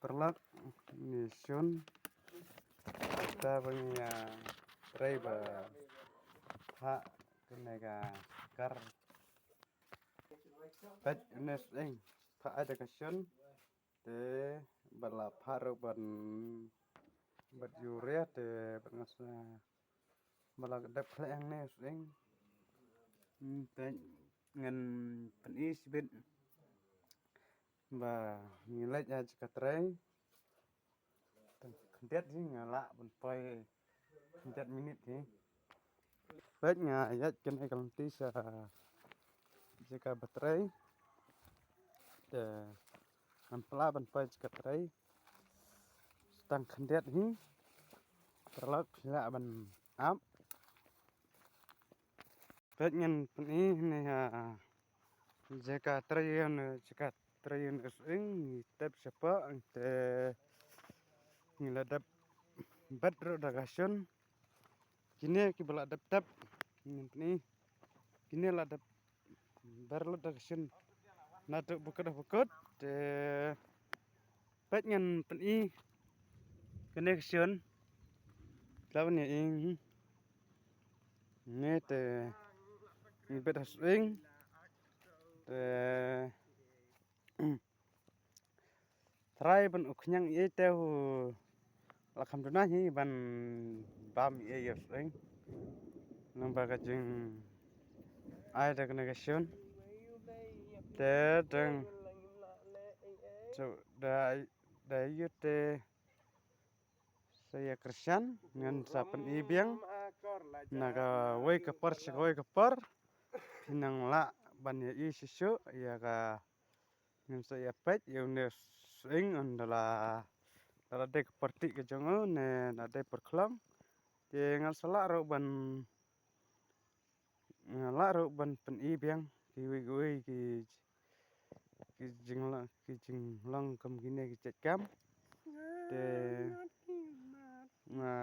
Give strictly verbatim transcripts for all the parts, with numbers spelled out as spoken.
Paralok, ni shun. Te ba ngi ïa trei ba phah kane ka kar. Peit une sying, phah ai da ka shun. Te ba la phah ruh ban bad urea te ba nga sa ba la dep khleh hangne sying. Hmm, te ngan pyni shibit ba ngi leit ha jaka trei. Khyndiat hi nga lah ban poi khyndiat minit hi. Peit nga ïaid kane ka lynti sha jaka ba trei. Te ngam pla ban poi jaka trei. Tang khyndiat hi. Paralok phi lah ban ap. Peit ngan pyni ne ha jaka trei ïa ne jaka trei ïa ne sying ngi tep shapoh te ngi la dep bet ruh da ka shun. Kine kiba la dep tep ngan pyni. Kine la dep ber lut da ka shun. Na tu bukut bukut te peit ngan pyni kane ka shun. Kla ban ïa ing ne te ngi bet ha sying te trai ban u khñiang ïa te u la kham duna hi ban bam ïa ïa sying. Nang ba ka jing ai da kane ka shun te dang da da ïa te sa ïa kyrshan ngan sa pyni biang na ka wei ka por sha ka wei ka por. Phi nang lah ban ïa i shisha ïa ka ngan sa ïa peit ïa une sying ynda la ynda la dei ka por tih ka jong u ne la dei por khlong. Te ngan sa lah ruh ban ngan lah ruh ban pyni biang kiwei kiwei ki ki jinglong ki jinglong kum kine ki jait kam. Te nga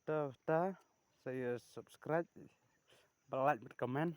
ta ta sa ïa subscribe ba like bad comment.